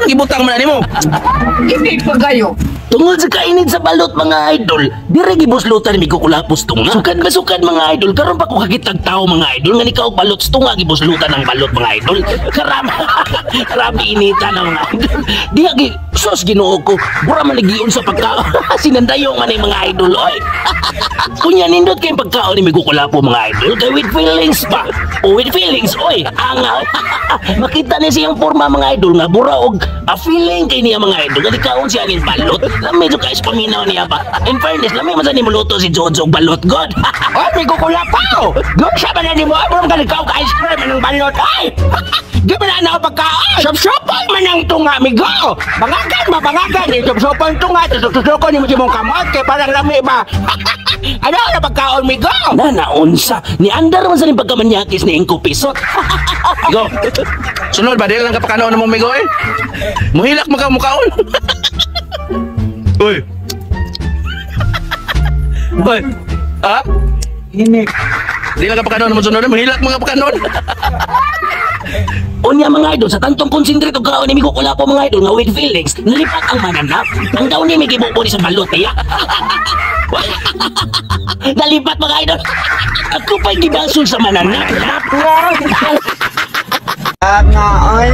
Gibutang man nimo. Hindi pa kayo. Tungod sa kainit sa balot, mga idol, dire gibuslutan mi kukulapos tunga. Sukad masukad, mga idol, karon pa ko kakitag tao, mga idol, nga nikaw balot sa tunga gibuslutan ang balot, mga idol. Karami karami inita na, mga idol. Diha gi sus, Ginoo ko, mura man giun sa pagkaon. Sinandayo man ni, mga idol, oy. Kunya nindot kay pagkaon ni Migo Kulapo, mga idol, kay with feelings pa. O with feelings, oy, angaw. Makita ni siyang forma, mga idol, nga bura og a feeling kay niya, mga idol. Gali kaon siya ning balot. Lami jud kay paminaw niya ba. In fairness, lami man sa ni muluto si Jojo og balot god. Oy, may kukulapaw! Doon siya ba na ni mo? Ay, burong ka ka ice cream anong balot? Ay! Di ba na ako pagkaon? Sop-sopon man ang tunga, migo! Bangagan ba, bangagan? Eh, sop-sopon tunga, tusok-tusokon ni mo si mong kamot, kay parang lami ba? Ano na pagkaon, migo? Na naunsa ni andar man sa ning pagkamanyakis ni Ingko Pisot. Go. Sunod ba dili lang ka pakanoon mo, migo eh. Muhilak mo ka mukaon. Uy. Uy. Ah? Hinik. Di lang ka pakanoon mo sunod, muhilak mo ka pakanoon. Unya, mga idol, sa tantong concentrate og kaon ni Migo Kulapo, mga idol, nga with feelings, nalipat ang mananap. Ang daw ni may gibubo ni sa balot niya. Nalipat, mga idol. Ako pa'y gibasol sa mananap. Nga, ay.